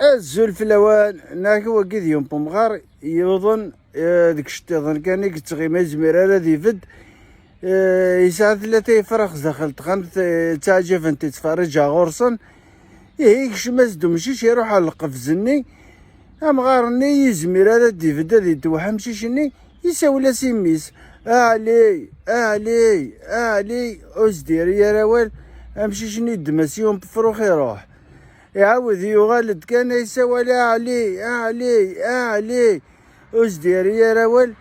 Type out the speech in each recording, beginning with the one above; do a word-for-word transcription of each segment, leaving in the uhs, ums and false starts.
Azul fell-awen, neɣ wagi d yiwen n umɣar yuḍen, eh, deg iceṭṭiḍen kan i yettɣimi, yezmir ara ad ibedd. Eh, yesɛa tlata yefrax sdaxel texxamt, eh, ttaɛǧaben-t, yettferriǧ ɣur-sen. Ihi, yekcem-as-d umcic, iruḥ ɣer lqefz-nni. Amɣar-nni yezmir ara ad d-ibedd, ad yedweḥ amcic-nni, isawel-as i mmi-s: "A Ɛli, a Ɛli, a Ɛli!" Ur s-d-yerri ara awal. Amcic-nni yeddem-as yiwen n wefrux, iruḥ. Iɛawed yuɣal-d kan, yessawal: "A Ɛli, a Ɛli, a Ɛli!" Ur s-d-yerri ara awal.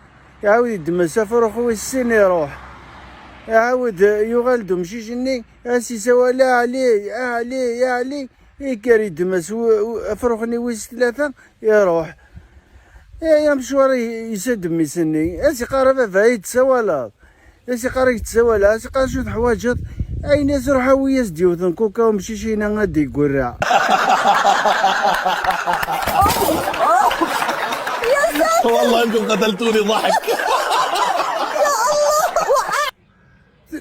Iɛawed yeddem-as afrux wis sin, iruḥ. Iɛawed yuɣal-d umcic-nni, as-isawal: "A Ɛli, a Ɛli, a Ɛli!" Ikker yeddem-as w-, w-, afrux-nni wis tlata, iruḥ. Ay amecwar i-, yessa-d mmi-s-nni, as-iqqar: "A baba, i d-tsawaleḍ?" As-iqqar: "I d-tsawaleɣ." As-iqqar: "Acu teḥwaǧeḍ?" Ayen as-ruḥ awi-as-d yiwet n kuka umcic-ina ad d-igurra. والله انكم قتلتوني ضحك.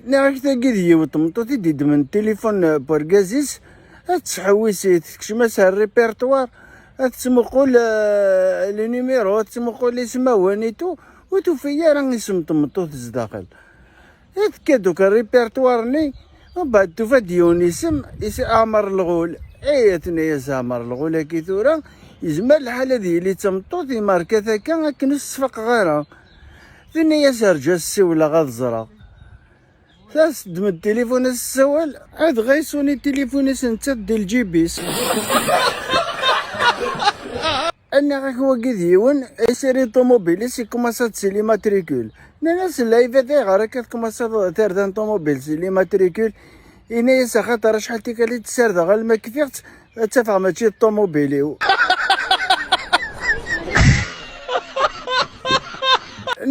Nniɣ-ak tagi d yiwet tmeṭṭut i d-iddmen tilifun n urgaz-is, ad tḥewwis-it, tekcem-as ar répertoire, ad tettmuqul, eh, les numéros, ad tettmuqul ismawen et tout, ur tufi ara isem n tmeṭṭut zdaxel. Tekka-d akk répertoire-nni, mbeɛd tufa-d yiwen isem, is-, Ɛmer Lɣul. Eh, tenna-yas Ɛmer Lɣul-agi tura, yezmer lḥal ad yili d tameṭṭut imerka-t akka akken ur s-sfaqeɣ ara. Tenna-yas: "Rǧu, ad s-ssiwleɣ, ad ẓreɣ." As-teddem-d tilifun, as-tessawal, dɣa yessuni tilifun-is nettat di lǧib-is. Nniɣ-ak wagi d yiwen, isiri ṭumubil-is, ikkumaṣa-d si les matricules. Nnan-as: "Lɛibad, ayɣer akka tkumaṣaḍ tarda n ṭumubil si les matricules?" Ini-as: "Axaṭer acḥal tikkal i tt-ssardeɣ, alma kfiɣ-tt, ad tt-afeɣ mačči d ṭumubil-iw."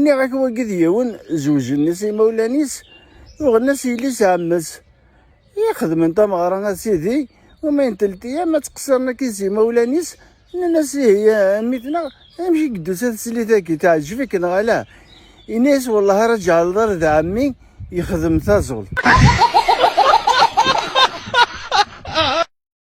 Nniɣ-ak wagi d yiwen, zewjen-as imawlan-is, uɣen-as yelli-s ɛemmes. I xedmen tameɣra, a sidi, uma n teltiyam ad ttqeṣṣiren akka s imawlan-is, nnan-as: "Ihi, a mmi-tneɣ, amek i yeddusa teslit-agi, teɛǧeb-ik neɣ ala?" Ini-as: "Wellah ara ǧeɛleḍ ara d ɛemmi, yexdem taẓult."